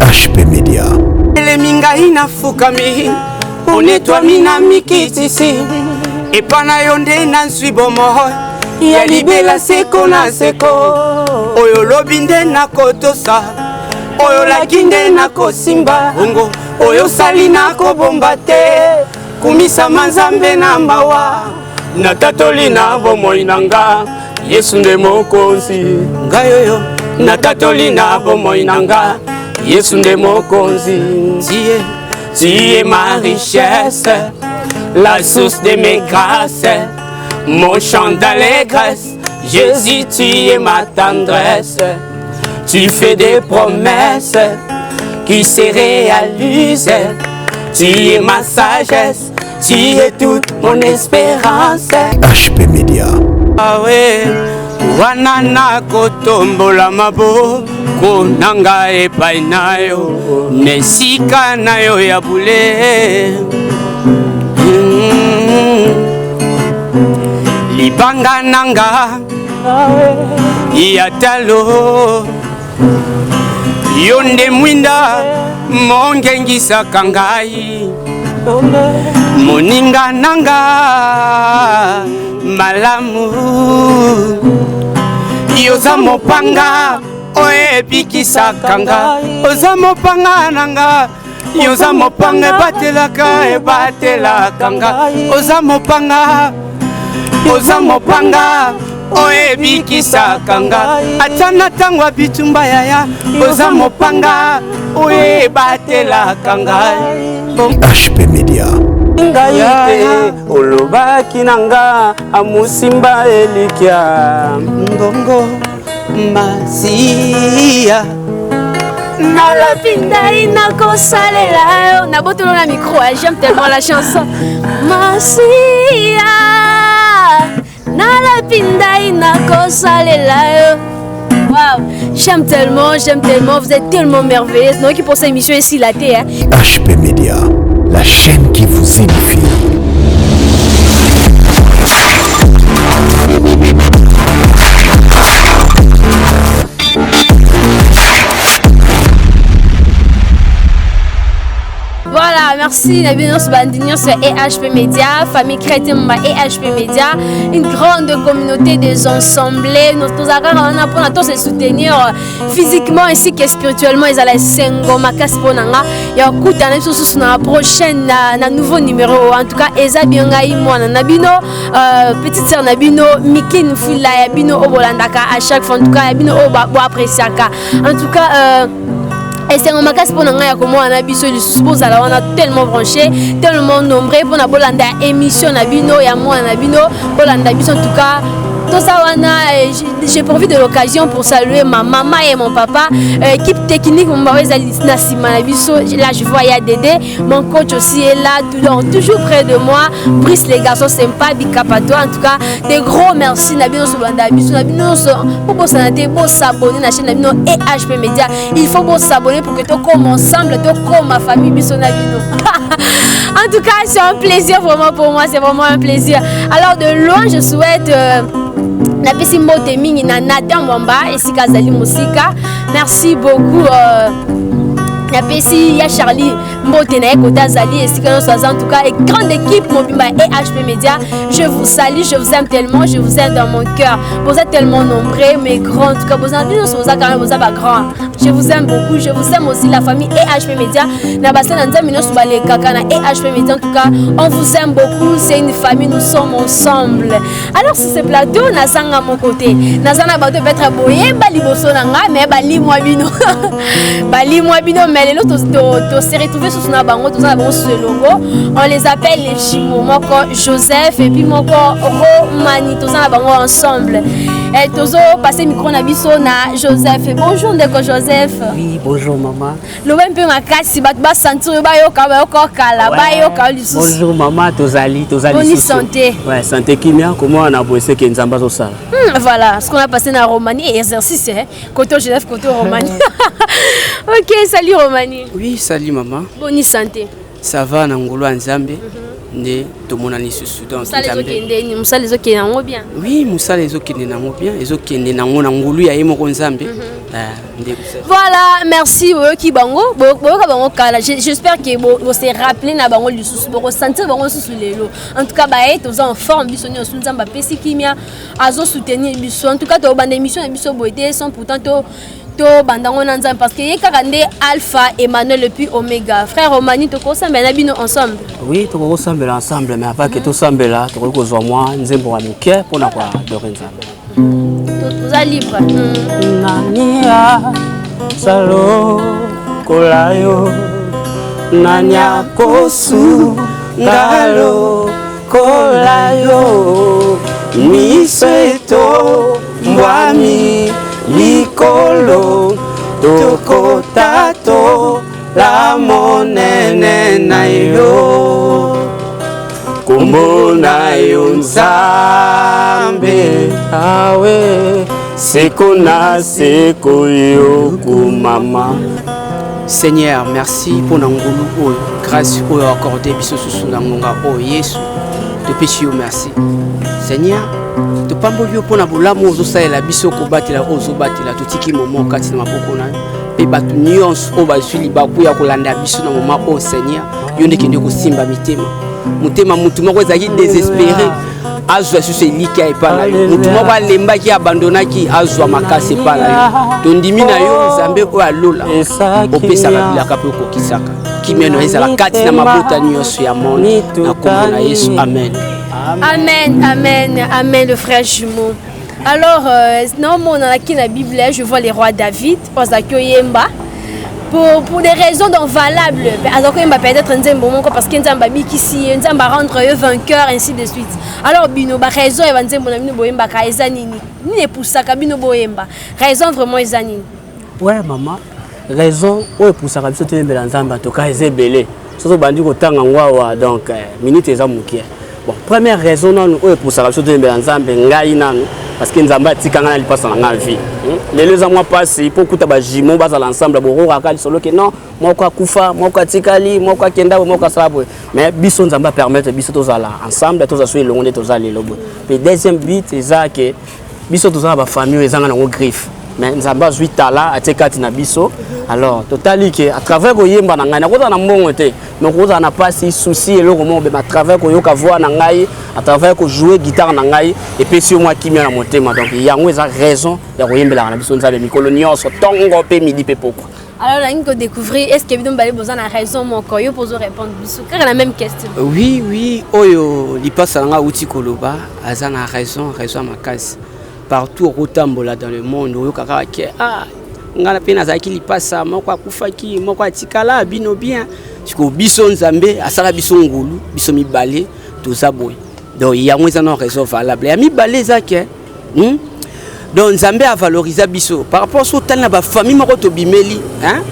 EHP Media. Elemi ngai nafukami onetwami na mikitisi epa na yo nde nazwi bomoi ya libela seko na seko oyo lobi nde nakotosa oyo laki nde nakosimba bongo oyo osali nakobomba te kumisama nzambe na mawa natatoli na bomoi na nga yesu nde mokonzi ngai oyo natatoli na bomoi na nga yesu nde mokonzi tie tu es ma richesse la source de mes grâces mon chant d'allégresse jésus tu es ma tendresse tu fais des promesses qui se réalisent tu es ma sagesse tu es toute mon espérance HP Media. Awe wana nakotombola maboko na ngai epai na yo na esika na yo ya bule mm. libanga na nga ya talo yo nde mwinda mongengisaka ngai moninga na nga malamu yoza mopanga oyo ebikisaka nga oza mopanga na nga yoza mopanga ebatelaka ebatelaka nga oza mopanga oza mopanga oyo ebikisaka nga ata na ntango ya bitumba yaya oza mopanga oyo ebatelaka ngai HP Media. Ngai te olobaki na nga amusimba elikya ngongo masiya nalobi ngai nakosalela yo nabotolo na micro j'aime tellement la chanson masiya nalapi ndai nakosalela yo Waouh, j'aime tellement, j'aime tellement, vous êtes tellement merveilleuse. Donc, pour cette émission ici, la hein. HP Media, la chaîne qui vous édifie. Voilà, merci na bino nyonso bandi nyonso ya EHP Media, famille chrétienne ba EHP Media, une grande communauté des ensemblés. Nous tozalaka wana mpona to se soutenir physiquement ainsi que spirituellement. Ezala esengo makasi mpona nga ya kokutana biso susu na prochaine na, na nouveau numéro. En tout cas, eza bien ngai mwana na bino euh, petite sœur na bino Mikine Fula ya bino oyo bolandaka à chaque fois, en tout cas ya bino oyo bo appréciaka. En tout cas euh, esengo makasi mpo na ngai ya komona na biso lisusu bozala wana tellement branché tellement nombreux mpo na bolanda ya émission na bino ya mwana na bino bolanda biso en tout cas toza wana j'ai profité de l'occasion pour saluer ma maman et mon papa euh, équipe technique mobao ezali na nsima na biso là je vois ya Dédé mon coach aussi est là tout, donc, toujours près de moi Brice les garçons sympa bikapato en tout cas des gros merci na bino solanda biso na bino nyonso bobosana te bosabonner na chaîne na bino EHP Media il faut bosabonner pour que tokoma ensemble tokoma famille biso na bino en tout cas c'est un plaisir vraiment pour moi c'est vraiment un plaisir alors de loin je souhaite euh, napesi mbote mingi na Nathan Mwamba esika azali mosika merci beaucoup euh, napesi ya Charlie mbote na ye kota azali esika nyonso aza en tout cas et grande équipe mobimba ya EHP Media je vous salue je vous aime tellement je vous aime dans mon cœur boza tellement nombreux mais grands en tout cas boza bino nyonso boza quand même boza ba grand je vous aime beaucoup je vous aime aussi la famille EHP Media na basala nzambe nyonso balekaka na EHP Media en tout cas on vous aime beaucoup c'est une famille nous sommes ensemble alors sur ce plateau nazanga moko te naza na bato peut-être boyeba liboso na ngai mais balimwa bino balimwa bino mais lelo to se retrouver susu na bango toza na bango susu elongo on les appelle les jumeaux moko Joseph et puis moko Romani toza na bango ensemble et tozo passer micro na biso na Joseph bonjour ndeko Joseph oui bonjour maman loba mpe makasi bato basentir oyo bayoka bayoka kala bayoka lisusu bonjour mama tozali tozali boni santé ouais santé kimia komona na boye seke nzambe azosala hmm, voilà ce qu'on a passé na Romanie exercice hein? côté Joseph côté Romanie ok salut Romanie oui salut maman boni santé ça va na ngolu ya nzambe mm -hmm. Nde tomonani lisusu. Donc mosala ezokende nini? Mosala ezokende yango bien? Oui, mosala ezokende nango bien, ezokende nango na ngolu ya ye moko Nzambe. Nde Voilà, merci. Boyoki bango, boyoka bango kala. J'espère que bose rappeler na bango lisusu, bokosentir bango lisusu lelo. En tout cas, baye toza en forme, biso nyonso. Nzambe apesi kimia, azosoutenir biso. En tout cas, tobanda émission na biso boye te sans pourtant to tobanda ngo na Nzambe, parce que ye kaka nde Alpha, Emmanuel et puis Omega. Frère Romani, tokosambela na bino ensemble. Oui, tokoki kosambela ensemble, mais avant ke tosambela, tokoki kozwa mwa nzembo ya moke mpona koadorer Nzambe. Toza libre. Nani azalokola yo? Nani akosunga lokola yo? Miso etombwami likolo, tokotatola monene na yo. Kombo na yo Nzambe awe, seko na seko yokumama. Seigneur, merci mpona ngolu oyo, grâce oyo accordé biso susu na ngonga oyo. Yesu, topesi yo merci. Seigneur, topamboli yo mpona bolamu oyo ozosalela biso, kobatela oyo ozobatela. Totiki momo kati na maboko na yo mpe bato nyonso oyo bazwi libaku ya kolanda biso na moma oyo. Seigneur, yo nde kende kosimba mitema. Motema motu moko ezalaki désespéré azwa susu elikya epai na yo. Motu moko alembaki, abandonaki, azwa makasi epai na yo. Tondimi na yo, Nzambe oyo alola, opesaka bilaka mpe okokisaka. Kimia na yo ezala kati na mabota nyonso ya monde, na kombo na Yesu, amen. Amen, amen, amen, le frère jumeau. Alors, non, on a la Bible, je vois les rois David, azaki oyemba pour des raisons donc valables. Azaki oyemba peut-être nzembo moko parce que Nzambe abikisi ye, Nzambe rendre ye vainqueur, ainsi de suite. Alors bino, ba raison ya banzembo na bino boyembaka eza nini? Nini epusaka bino boyemba? Raison vraiment eza nini? Ouais, mama, raison oyo epusaka biso toyembela Nzambe, en tout cas eza ebele. Soki obandi kotanga ngo awa, donc minute eza moke. Bon, première raison nanu oyo epusaka biso toyembela Nzambe, ngai nanu parce que Nzambe atika ngai na lipasa na ngai vie. Lelo eza mwa mpasi mpo kuta bajumeaux bazala ensemble. Bororaka lisolo ke non, moko akufa, moko atikali, moko akenda boye, moko asala boye, mais biso Nzambe apermettre biso tozala ensemble, tozala so elongo nde toza lelo boye. Mpe deuxième but eza ke biso toza na bafamille oyo ezanga nango griffe, mais Nzambe azwi tala atie kati na biso. Alors totali ke à travers koyemba na ngai, nakozala na mbongo te, mais kozala na mpasi, souci, eloko moko bema, à travers koyoka voix na ngai, à travers kojouer guitare na ngai, epesi yo mwa kimia na motema. Donc yango eza raison ya koyembelaka na biso Nzambe mikolo nyonso, ntongo mpe midi mpe pokwa. Alors nalingi kodécouvrir, est ce que bino mibale boza na raison moko? Yo mpo répondre biso kaka la même question. Oui, oyo lipasa na ngai awuti koloba, aza na raison, raison ya makasi. Partout okotambola dans le monde, oyoka kaka ke ah, ngai mpe nazalaki lipasa, moko akufaki, moko atikala, bino bien. Sikoyo biso Nzambe asala biso ngolu, biso mibale toza boye. Donc yango eza na raison valable. Ya mibale eza ke, Donc Nzambe avalorisa biso par rapport so otali na bafamille moko tobimeli, hein?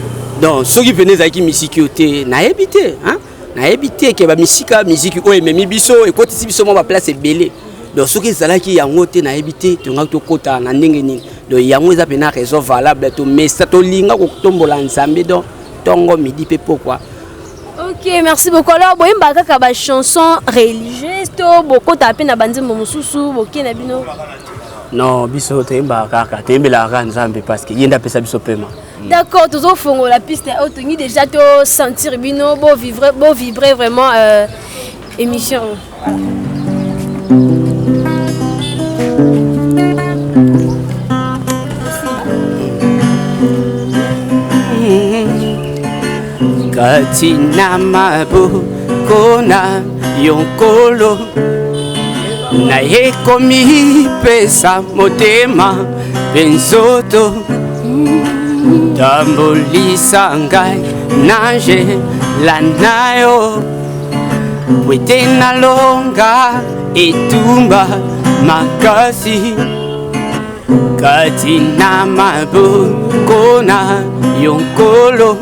Donc soki pene ezalaki misiki oyo te, nayebi te, hein? Nayebi te ke bamisika miziki oyo ememi biso, ekotisi biso mwa baplace ebele. Donc soki ezalaki yango te, nayebi te tongaki tokɔta na ndenge nini. Donc yango eza mpena raison valable. Tomesa tolinga kotombola Nzambe, donc ntongo, midi mpe pokwa. Ok, merci beaucoup. Alors boyemba kaka bachanson religieuse to bokota mpe na banzembo mosusu boke na bino? Non, biso toyembaka kaka, toyembelaka kaka Nzambe parce que ye nde apesa biso pema. D'accord, tozofongola piste oyo. Tongi déjà tosentir bino bovivre, bovibre vraiment émission oyo. Voilà. Kati na maboko na yo Nkolo, naye komipesa motema mpe nzoto. Tambolisa ngai na nzela na yo po ete nalonga etumba makasi. Kati na maboko na yo Nkolo,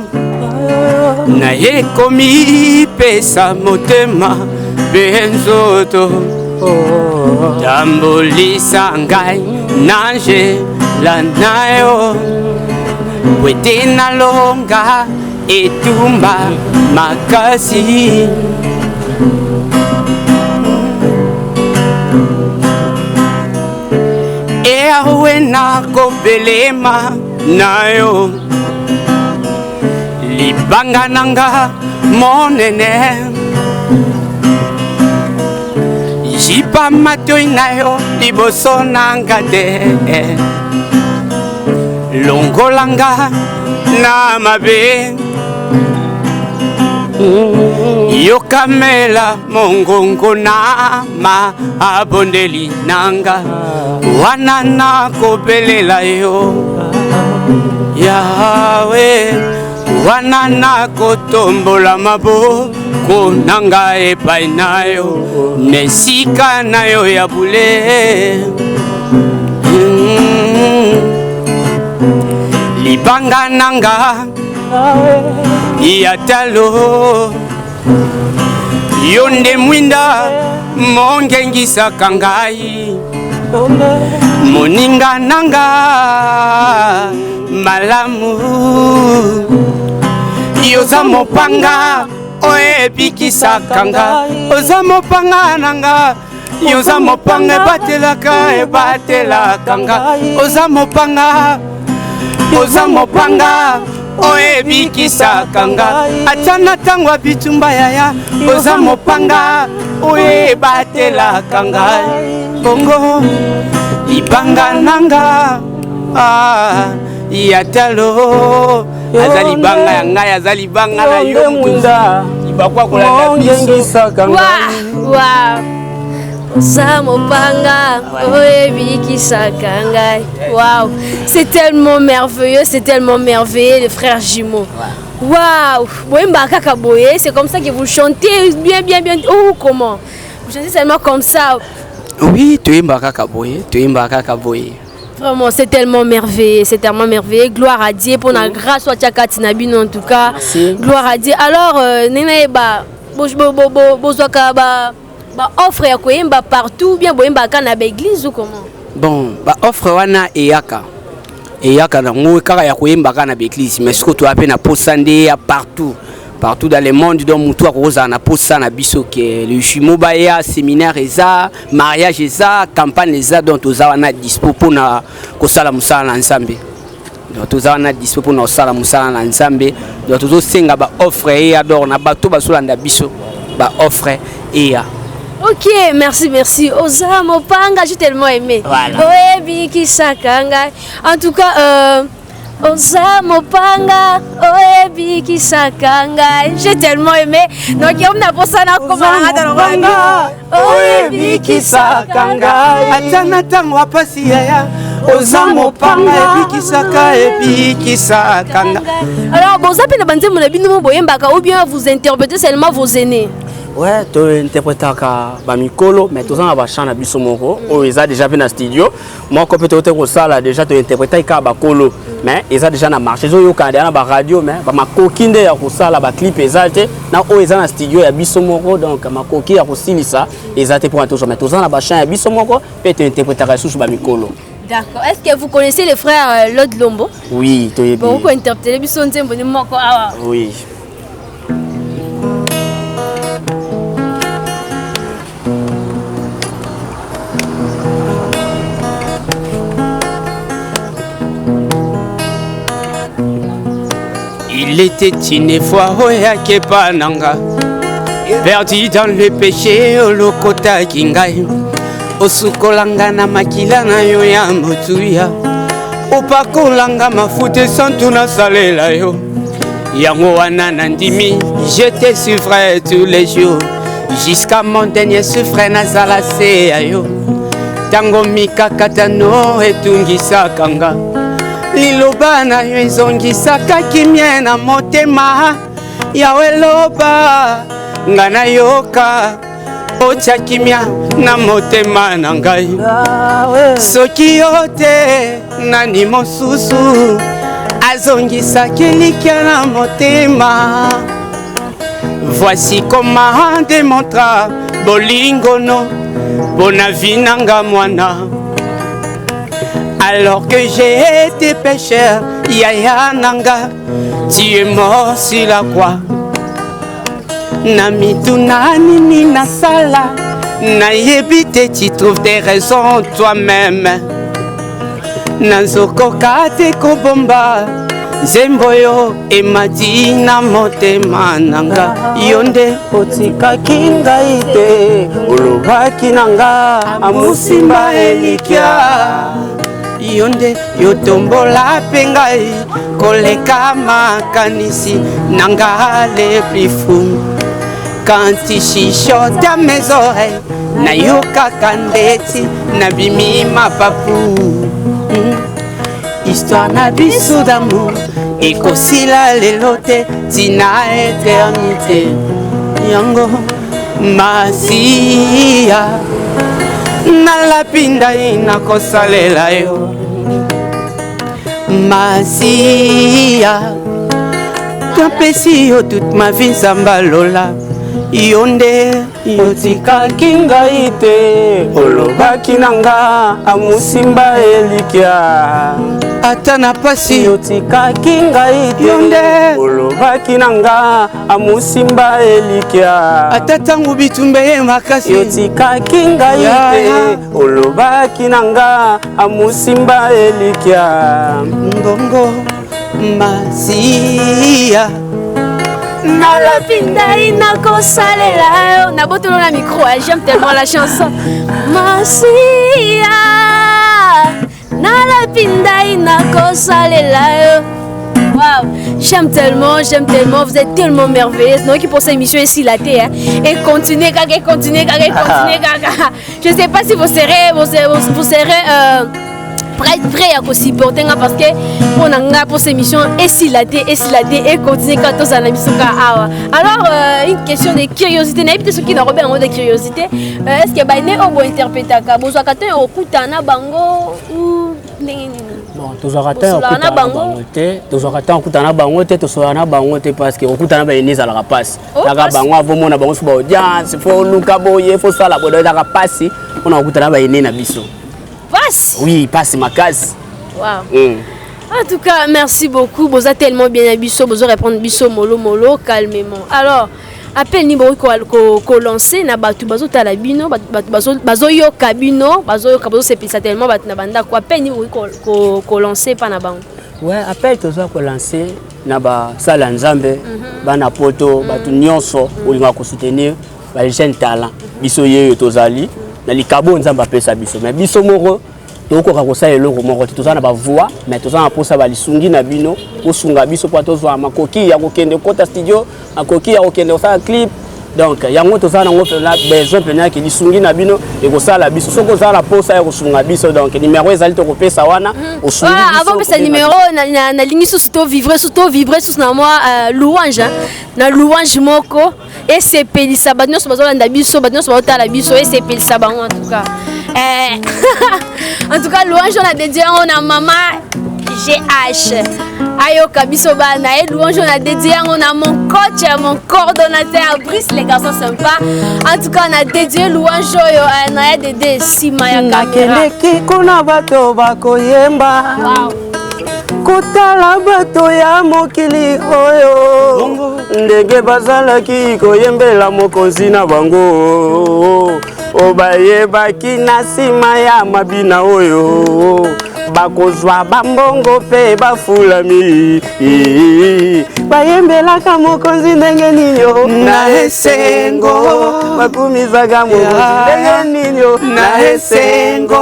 naye komipesa motema mpe nzoto. Tambolisa ngai na nzela na yo po ete nalonga etumba makasi. Eyawe nakobelema na yo, libanga na nga monene, jipa matoi na yo liboso na nga te, longola nga na mabe, yokamela mongongo na mabondeli nanga, wana nakobelela yo Yawe, wana nakotombola maboko na nga epai na yo na esika na yo ya bule. Libanga na nga ya talo, yo nde mwinda mongengisaka ngai, moninga nanga malamu, yoza mopanga oyo ebikisaka nga, oza mopanga nanga, yoza mopanga ebatelaka ebatelaka nga, oza mopanga, oza mopanga oyo ebikisaka nga, ata na ntango ya bitumba yaya, oza mopanga oyo ebatelaka ngai, bongo libanga nanga ah, ya talo, aza libanga ya ngai, aza libanga na yo, libakwa kolanda biso. Wa oza mopanga oyo ebikisaka ngai. Waouh, c'est tellement merveilleux, c'est tellement merveilleux, les frères jumeaux. Waouh, boyemba kaka boye, c'est comme ça que vous chantez bien, bien, bien, ou comment? Vous chantez seulement comme ça? Oui, toyemba kaka boye, toyemba kaka boye. Vraiment, c'est tellement merveilleux, c'est tellement merveilleux. Gloire à Dieu pour la grâce soit kati na bino en tout cas. Merci. Gloire à Dieu. Alors, nena ba bo bo bo bo bozwaka ba ba offre ya koyemba partout, bien boyemba ka na ba église ou comment? Bon, ba offre wana eyaka. Eyaka nango kaka ya koyemba kaka na ba église, mais sikoyo toya pe na posa nde ya partout. Partout dans le monde, donc mutu akozala na posa na biso ke le jumeau baya, séminaire eza, mariage eza, campagne eza, donc toza wana dispo mpona kosala mosala na Nzambe. Donc toza wana dispo mpona kosala mosala na Nzambe. Donc tozosenga ba offre eya, donc na bato bazolanda biso ba offre eya. Ok, merci, merci. Oza mopanga, j'ai tellement aimé. Voilà. Oyebikisaka ngai. En tout cas, oza mopanga oyebikisaka ngai. J'ai tellement aimé. Donc, on a pour ça na koma mopanga oyebikisaka ngai, ata na ntango ya pasi yaya, oza mopanga ebikisaka ebikisaka ngai. Alors, boza pe na banzembo na bino mo boyembaka ou bien vous interprétez seulement vos aînés? Ouais, tointerprétaka bamikolo, mais toza na bachant na biso moko oyo eza déjà mpe na studio moko mpe toyote kosala déjà, tointerprétaki kaka bakolo, mais eza déjà na marché, ezoyokana déjà na baradio, mais bamakoki nde ya kosala baclip eza te na oyo eza na studio ya biso moko, donc makoki ya kosilisa eza te mpona tozwa, mais toza na bachant ya biso moko mpe tointerprétaka lisusu bamikolo. D'accord. Est-ce que vous connaissez le frère Lod Lombo? Oui, toyebi. Bon, vous interpréter biso nzembo ni moko awa. Oui. Il était une fois oyaki epa na nga, perdu dans le péché, olokotaki ngai, osukolanga na makila na yo ya motuya, opakolanga mafuta esantu nasalela yo, yango wana nandimi, je te suivrai tous les jours jusqu'à mon dernier souffle, nazala se ya yo. Ntango mikakatano etungisaka nga, liloba na yo ezongisaka kimia na motema. Yawe, loba nga nayoka, otya kimia na motema na ngai. Soki yo te, nani mosusu azongisaki elikya na motema? Voici comment démontra bolingo no mpona vie na nga mwana. Alors que j'étais pécheur, yaya nanga, tu es mort sur la croix. Na mituna nini nasala, nayebi te, tu trouves des raisons toi-même. Nazokoka te kobomba nzembo oyo emati na motema na nga. Yo nde otikaki ngai te, olobaki na nga amusimba elikya. Yo nde yotombola mpe ngai koleka makanisi na nga le plus fou. Quand tu chuchotes à mes oreilles, nayokaka ndeti nabimi mapapu. Histoire na biso d'amour ekosila lelo te tina éternité. Yango Masiya, nalapi ndai nakosalela yo. Masiya, napesi yo toute ma vie. Nzambe alola, yo nde otikaki ngai te, olobaki na nga amusimba elikya. Ata na pasi otikaki ngai te, yo nde olobaki na nga amusimba elikya. Ata ntango bitumba ye makasi otikaki ngai te, olobaki na nga amusimba elikya. Mbongo Masiya, nalobi ndai nakosalela yo. Nabotolo na micro, j'aime tellement la chanson. Masiya, nalapi ndai nakosalela yo. Wow, j'aime tellement, j'aime tellement, vous êtes tellement merveilleuse. Donc, pour cette émission ici, la thé, hein. Et continuez, kaka, et continuez, kaka, et continuez, kaka. Je sais pas si vous serez prêt à supporter nga, parce que pour nga, pour cette émission esila te, esila te, et continuer quand tozala na biso ka awa. Alors une question de curiosité, nayebi te soki nakobe yango de curiosité, est ce que bane oyo bointerprétaka, bozwaka te okutana bango ou ndenge nini? Bon, tozwaka te okutana na bango te, tozwaka te okutana na bango te, tosolana na bango te, parce que okutana bayeni ezalaka mpasi. Kaka bango avomona bango so baaudience, fo luka boye, fo sala boye, ezalaka mpasi mpona kokutana bayene na biso. Pasi? Oui, pasi makasi. Wow. En tout cas, merci beaucoup. Vous êtes tellement bien biso, vous répondre biso mollo mollo, calmement. Alors, appel ni bo ko ko lancer na batu bazo tala bino, batu bazo bazo yoka bino, bazo yoka, bazo sepisa tellement batu na banda ko, appel ni bo ko ko lancer pa na bango? Ouais, appel toza ko lancer na basala Nzambe, bana poto, bato nyonso olingaka kosoutenir bajeune talent biso, ye oyo tozali na likabo Nzambe apesa biso, mais biso moko tokoka kosala eloko moko te. Toza na bavoix, mais toza na mposa balisungi na bino, kosunga biso mpo tozwa makoki ya kokende kota studio, makoki ya kokende kosala clip. Donc yango toza nango mpena besoin mpena yake lisungi na bino ekosala biso. Soki oza na mposa ya kosunga biso, donc numéro ezali, tokopesa wana, osungi. Avant pesa numéro, nalingi susu tovivre susu, tovivre susu na mwa louange, na louange moko esepelisa bato nyonso bazolanda biso, bato nyonso bazotala biso, esepelisa bango. En tout cas louange oyo na dédie yango na mama GH, ayoka biso bana ye. Louange oyo na dédie yango na mon coach, mon coordonnateur Brice, les garçons sympa. En tout cas, na dédie louange oyo na ya dede nsima ya caméra. Nakendeki kuna bato bakoyemba, kotala bato ya mokili oyo ndenge bazalaki koyembela mokonzi na bango, o bayebaki na nsima ya mabina oyo bakozwa bambongo mpe bafulami. Bayembelaka mokonzi ndenge nini? Na esengo. Bakumisaka mokonzi ndenge nini? Na esengo.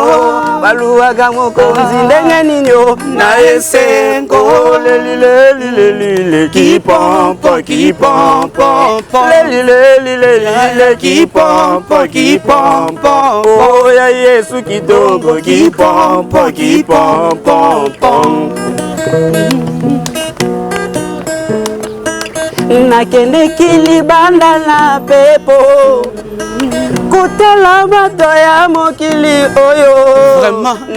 Baluwaka mokonzi ndenge nini? Na esengo. Lelilelilelile kipompo kipompo, lelilelilelile kipompo kipompo, oya Yesu kitoko kipompo kipompo. Nakendeki libanda na pepo kotala bato ya mokili oyo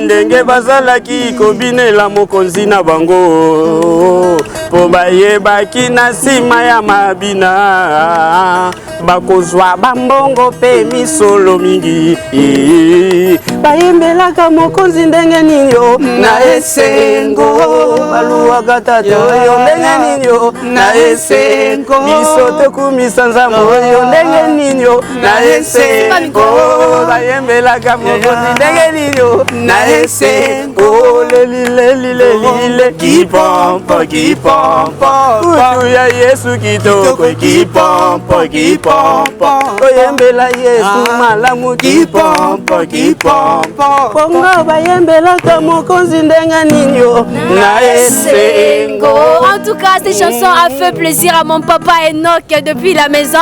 ndenge bazalaki kobinela mokonzi na bango, mpo bayebaki na nsima ya mabina. Bakozwa bambongo mpe misolo mingi. Bayembelaka mokonzi ndenge nini yo na esengo. Baluwaka tata oyo ndenge nini yo na esengo. Biso tokumisa Nzambe oyo ndenge nini yo na esengo. Bayembelaka mokonzi ndenge nini yo na esengo. Leli leli leli le kipompo kipompo kutu ya Yesu kitoko kipompo kipompo oyembela Yesu malamu kipompo kipompo bongo bayembelaka mokonzi ndenge nini yo na esengo. En tout cas, cette chanson a fait plaisir à mon papa Enoch depuis la maison,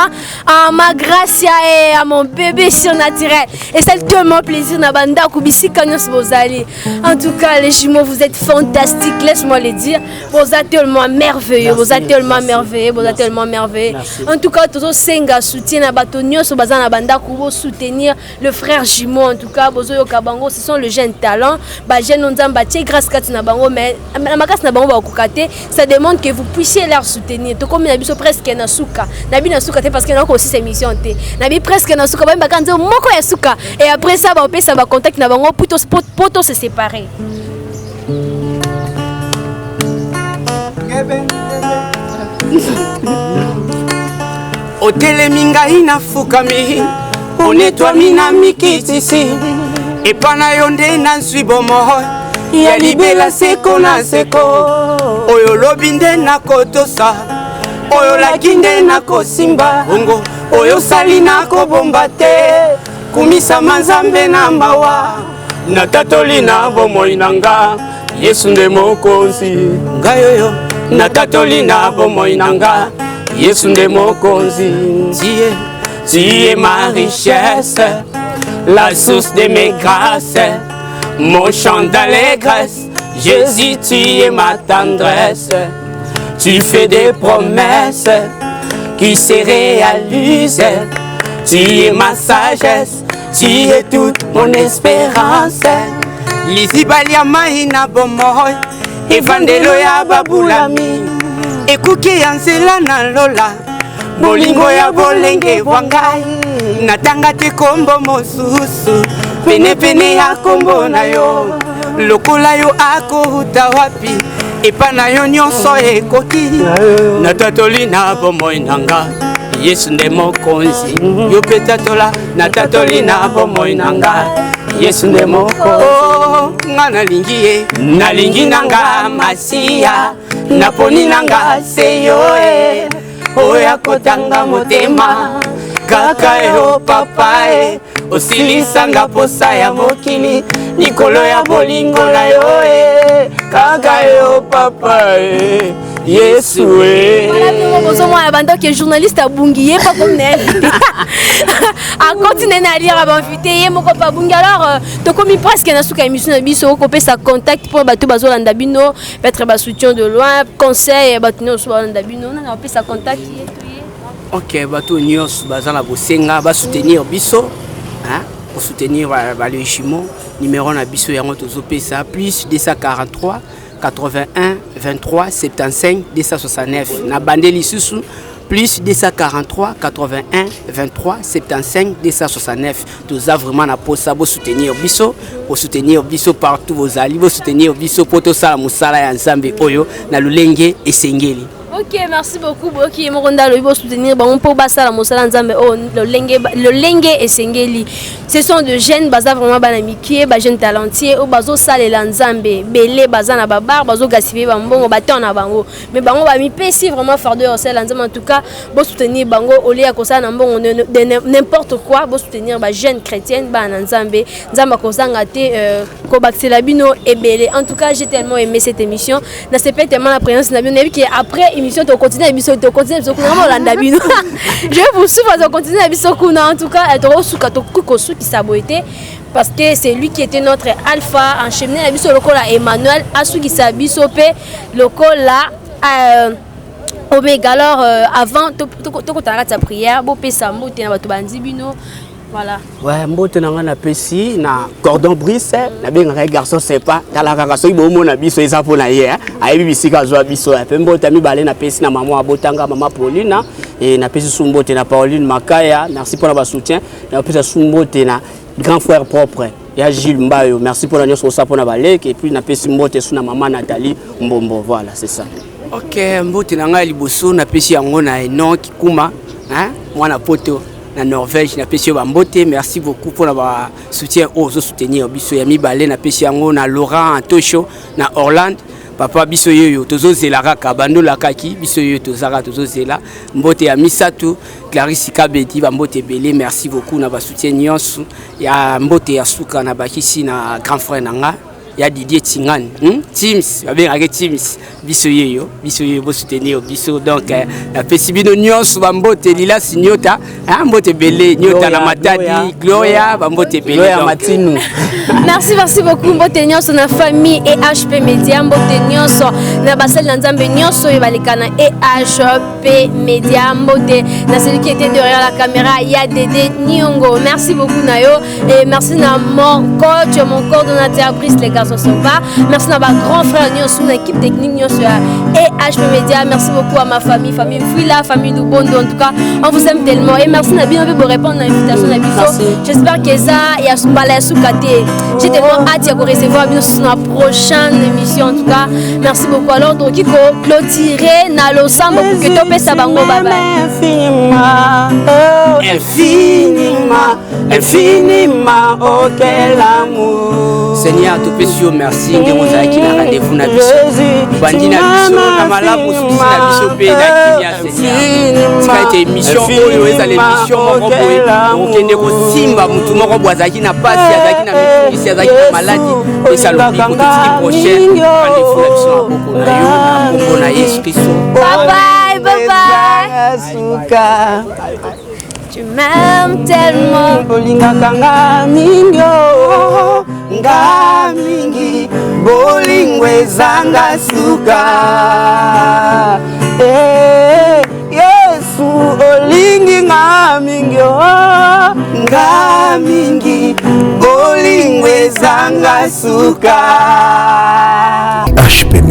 à ma Gracia et à mon bébé surnaturel. Et c'est tellement plaisir na banda kubisika nyonso bozali. En tout cas, les jumeaux, vous êtes fantastiques, laisse-moi le dire. Vous êtes tellement merveilleux, vous êtes tellement merveilleux, vous êtes tellement merveilleux. En tout cas, tozo senga soutien na bato nyonso baza na banda kubo soutenir le frère jumeau. En tout cas, bozo yoka bango, ce sont le jeune talent. Ba jeune nzamba tie grâce kati na bango, mais na makasi na bango ba kokate, ça demande que vous puissiez leur soutenir. To komi na biso presque na suka. Na bi na suka te parce que na ko aussi émission te. Na bi presque na suka ba bakanzo moko ya suka et après ça ba opesa ba contact na bango plutôt poto se séparer. Otelemi ngai nafukami, onetwami na mikitisi, epa na yo nde nazwi bomoi ya libela seko na seko. Oyo olobi nde nakotosa, oyo olaki nde nakosimba, bongo oyo osali nakobomba te. Kumisama Nzambe na mawa, natatoli na bomoi na nga, Yesu nde mokonzi ngai oyo. Natatoli na bomoi na nga, Yesu nde mokonzi. Tu es ma richesse, la source de mes grâces, mon chant d'allégresse. Jésus, tu es ma tendresse. Tu fais des promesses qui se réalisent. Tu es ma sagesse, tu es toute mon espérance. Liziba lya mai na bomoi, evandelo ya babulami, ekuke ya nzela na lola, bolingo ya bolenge bwa ngai. Natanga te kombo mosusu penepene ya kombo na yo. Lokola yo akouta wapi, epa na yo nyonso ekoki. Natatoli na bomoi na nga, Yesu nde mokonzi. Yo mpe tatola, natatoli na bomoi na nga, Yesu nde mokonzi. Oh, nga nalingi ye, nalingi na nga Masiya, naponi na nga se yo e, oyo akotanga motema kaka yo papa e, osilisanga posa ya mokili likolo ya bolingo na yo e, kaka yo papa e, Yesu e. Voilà, bino bozomona bandoki journaliste abungi ye pa comme na invité akontinue na alira bainvité ye moko pa abungi. Alors tokomi presque na suka émission na biso, okopesa contact mpo bato bazolanda bino, peut-être basoutien de loin, conseil, bato nyonso balanda bino, nana opesa contact ye to ye. Ok, bato nyonso baza na bosenga basoutenir biso, kosoutenir bale jumeau, numéro na biso yango tozopesa plus 243 81 23 75 269. Na bande lisusu plus 243 81 23 75 269. Toza vraiment na posa bo soutenir biso, bo soutenir biso partout bozali, bo soutenir biso po tosala mosala ya Nzambe oyo na lolenge esengeli. Ok, merci beaucoup. Boki moko ndalo bo soutenir bango po basala mosala Nzambe oyo lolenge lolenge esengeli. Ce sont de jeunes baza vraiment bana mikie, ba jeunes talentueux oyo bazo salela Nzambe. Belé baza na babar, bazo gaspiller ba mbongo, ba temps na bango. Mais bango ba mipesi vraiment fardeau ya kosala Nzambe. En tout cas, bo soutenir bango au lieu ya kosala na mbongo de n'importe quoi, bo soutenir ba jeunes chrétiennes bana Nzambe. Nzambe akozanga te kobakisela bino ebele. En tout cas, j'ai tellement aimé cette émission. Na sepeli tellement la présence na bino. Nayebi ke après émission tokontinue na biso, tokontinue na biso kuna, olanda bino. Je vais vous suivre, tokontinue na biso kuna. En tout cas, tokosuka, tokoki kosukisa boye te, parce que c'est lui qui était notre alpha encheminé na biso lokola Emmanuel, asukisa biso mpe lokola omega. Alors avant tokotala kati ya prière, bopesa mbote na bato bandi bino. Voilà. Ouais, mbote na nga napesi na Cordon Brice, nabengaka ye garçon sympa. Tala kaka soki bomona biso eza mpona ye, ayebi bisika azwa biso. Mpe mbote ya mibale napesi na mama abotanga, mama Paulina. E napesi su mbote na Pauline Makaya, merci mpona basoutien. Napesa su mbote na grand frère propre ya Gilles Mbayo, merci mpona nyonso osala mpona baleki. Et puis napesi mbote su na mama Nathalie Mbombo. Voilà, c'est ça. Ok, mbote na ngai ya liboso napesi yango na Enon Kikuma, hein, mwana poto na Norvège, napesi yo bambote, merci beaucoup mpona basoutien oyo ozosoutenir biso. Ya mibale napesi yango na Laurent Antosho na Orlande, papa biso yoyo tozozela kaka bandolakaki biso yoyo tozaka tozozela. Mbote ya misato, Clarisse Kabedi, bambote ebele, merci beaucoup na basoutien nyonso. Ya mbote ya suka na bakisi na grand frère na nga ya Didier Tingani, Teams babengaki Teams, biso yeyo, biso yeyo bosoutenir biso. Donc napesi bino nyonso bambote. Lilas Nyota, mbote ebele, Nyota na Matadi, Gloria, bambote ebele. Gloria Matinu. Merci, merci beaucoup. Mbote nyonso na famille EHP Media, mbote nyonso na basali na Nzambe nyonso oyo baleka na EHP Media, mbote na celui qui était derrière la caméra, ya Dede Nyongo, merci beaucoup na yo. Et merci na mon coach, mon coordonnateur Brice, les garçons sont pas. Merci na ba grand frère nyonso na équipe technique nyonso ya EHP Media. Merci beaucoup à ma famille, famille Mfuila, famille Lubondo. En tout cas, on vous aime tellement. Et merci na bino pour répondre à l'invitation na biso. J'espère que ça ya mbala ya suka te. J'ai tellement hâte ya recevoir bino sur la prochaine émission. En tout cas, merci beaucoup. Alors donc ko clôturer na losambo pour que topesa bango bye bye. Infiniment, oh, infiniment, infiniment, oh quel amour. Seigneur, topesi yo merci ndenge ozalaki na rendez-vous na biso, bandi na biso na malamu, osukisi na biso mpe na kimia. Seigneur, tika ete émission oyo ezala émission moko boye okende kosimba motu moko boye azalaki na pasi, azalaki na mitungisi, azalaki na maladi, pesa lobiko. Totiki prochain rendez-vous na biso na maboko na yo, na nkombo na Yesu Kristo. Bye bye, bye bye. Suka. Tu m'aimes tellement. Olingaka nga mingi, o nga mingi, bolingo ezanga suka. Eh, Yesu olingi nga mingi, o nga mingi, bolingo ezanga suka. HP.